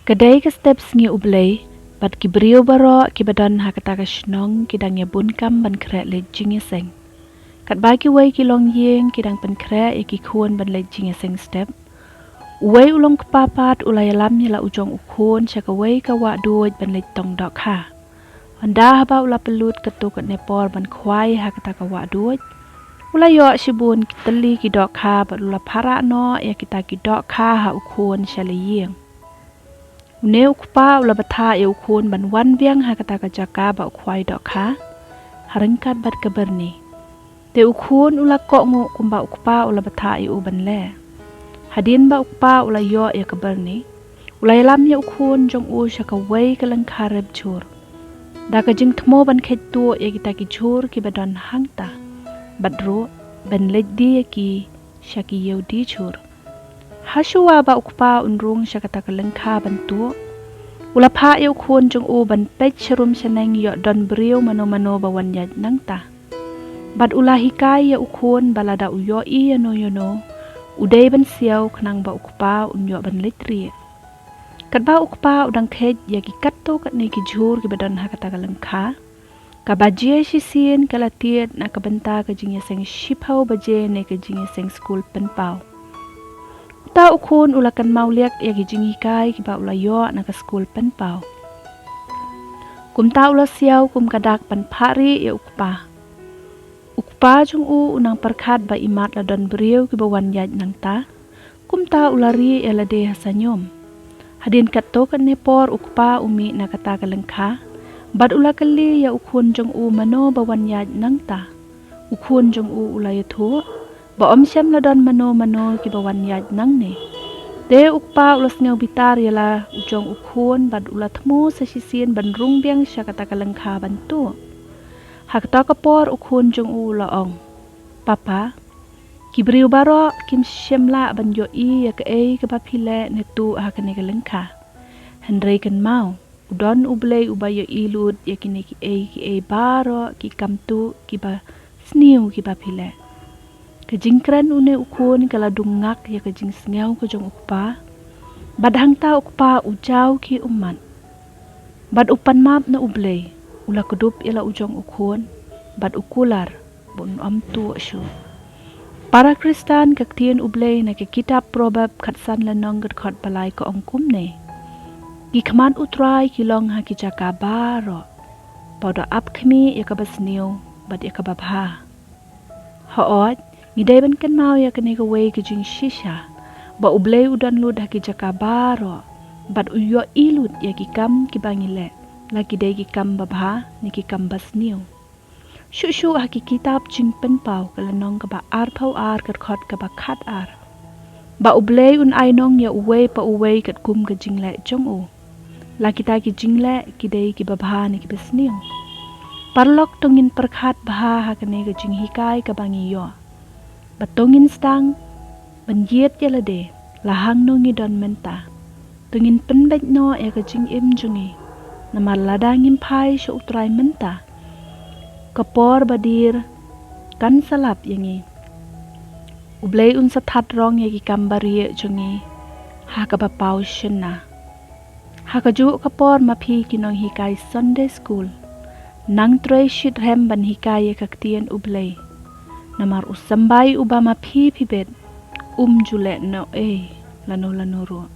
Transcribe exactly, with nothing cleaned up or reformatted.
Ka dei ka step sngi U Blei, bad ki briew baroh kiba don ha kata ka shnong ki dang ïa bun kam ban khreh leit jingïaseng. Katba kiwei ki longïing ki dang pynkhreh ïa ki khun ban leit jingïaseng step, uwei u longkpa pat u la ïalam ïa la u jong u khun sha kawei ka wah duid ban leit tong dohkha. Hynda haba u la pynlut katto katne por ban khwai ha kata ka wah duid, u la ïoh shibun ki tylli ki dohkha bad u la pharah noh ïa kita ki dohkha ha u khun sha la ïing. Une u kpa u la bthah ïa u khun ban wan biang ha kata ka jaka ba u khwai dohkha, ha ryngkat bad ka byrni. Te u khun u la kohnguh kumba u kpa u la bthah ïa u ban leh. Hadien ba u kpa u la ïoh ïa ka byrni, u la ïalam ïa u khun jong u sha kawei ka lyngkha rep jhur, da ka jingthmu ban kheit tuh ïa kita ki jhur kiba don hangta, bad ruh ban leit die ïa ki sha ki ïew die jhur. Hashuwa ba u kpa un rung sha kata ka lyngkha ban tuh, u la phah ïa u khun jong u ban peit sharum shaneng ïoh don briew mano mano ba wan ïaid nangta. Bad u la hikai ïa u khun ba lada u ïohi ïano ïano, u dei ban siaw khnang ba u kpa un ïoh ban leit rieh. Katba u kpa u dang kheit ïa ki katto katne ki jhur kiba don ha kata ka lyngkha, ka baje shisien ka la tied na ka bynta ka jingïaseng shiphew baje ne ka jingïaseng skul pynpaw. Uta u khun u la kynmaw liak ïa ki jinghikai kiba u la ïoh na ka skul pynpaw. Kumta u la siaw kum ka dak ban phah rieh ïa u kpa. U kpa jong u u nang pyrkhat ba imat la don briew kiba wan ïaid nangta. Kumta u la rieh ïa lade ha sanium. Hadien katto katne por u kpa u mih na kata ka lyngkha, bad u la kylli ïa u khun jong u mano ba wan ïaid nangta. U khun jong u u la ïathuh ba ym shym la don mano mano kiba wan ïaid nangne. Te u kpa u la sngew bitar ïa la u jong u khun bad u la thmu sa shisien ban rung biang sha kata ka lyngkha ban tuh. Ha kata ka por u khun jong u u la ong, "Papa, ki briew baroh kim shym lah ban ïohi ïa kaei kaba phi leh ne tuh ha kane ka lyngkha. Hynrei kynmaw, u don U Blei uba ïohi lut ïa kine kiei kiei baroh ki kam tuh kiba sniew kiba phi leh." Ka jingkren une u khun ka la dung ngak ïa ka jingsngew ka jong u kpa. Bad hangta u kpa u jaw ki ummat. Bad u pan map na U Blei, u la kdup ïa la u jong u khun, bad u kular ba un ym tuh shuh. Para Khristan, ka ktien U Blei na ka kitab Proverb khatsan lynnong ka dkhot ba lai ka ong kumne: "Ki khmat U Trai ki long ha ki jaka baroh, ba u da ap khmih ïa kaba sniew bad ïa kaba bha." Hooid, ngi dei ban kynmaw ïa kane kawei ka jingshisha, ba U Blei u don lut ha ki jaka baroh, bad u ïohi lut ïa ki kam kiba ngi leh, la ki dei ki kam ba bha ne ki kam ba sniew. Shuh shuh ha ki kitab Jingpynpaw ka lynnong kaba arphew ar ka dkhot kaba khat ar, ba U Blei un ai nong ïa uwei pa uwei katkum ka jingleh jong u, la kita ki jingleh ki dei kiba bha ne kiba sniew. Paralok, to ngin pyrkhat bha ha kane ka jinghikai kaba ngi ïoh, ba to ngin sdang ban ïeit ïa lade la hangno ngi don mynta. To ngin pynbeit noh ïa ka jingim jong ngi, namar lada ngim phai sha U Trai mynta, ka por ba dier kan sa lap ïa ngi. U Blei un sa that rong ïa ki kam ba rieh jong ngi ha kaba paw shynna. Ha kajuh ka por, ma phi ki nonghikai Sunday School, nang trei shitrhem ban hikai ïa ka ktien U Blei, namar u symbai uba ma phi phi bet um ju leh noh ei lano lano ruh.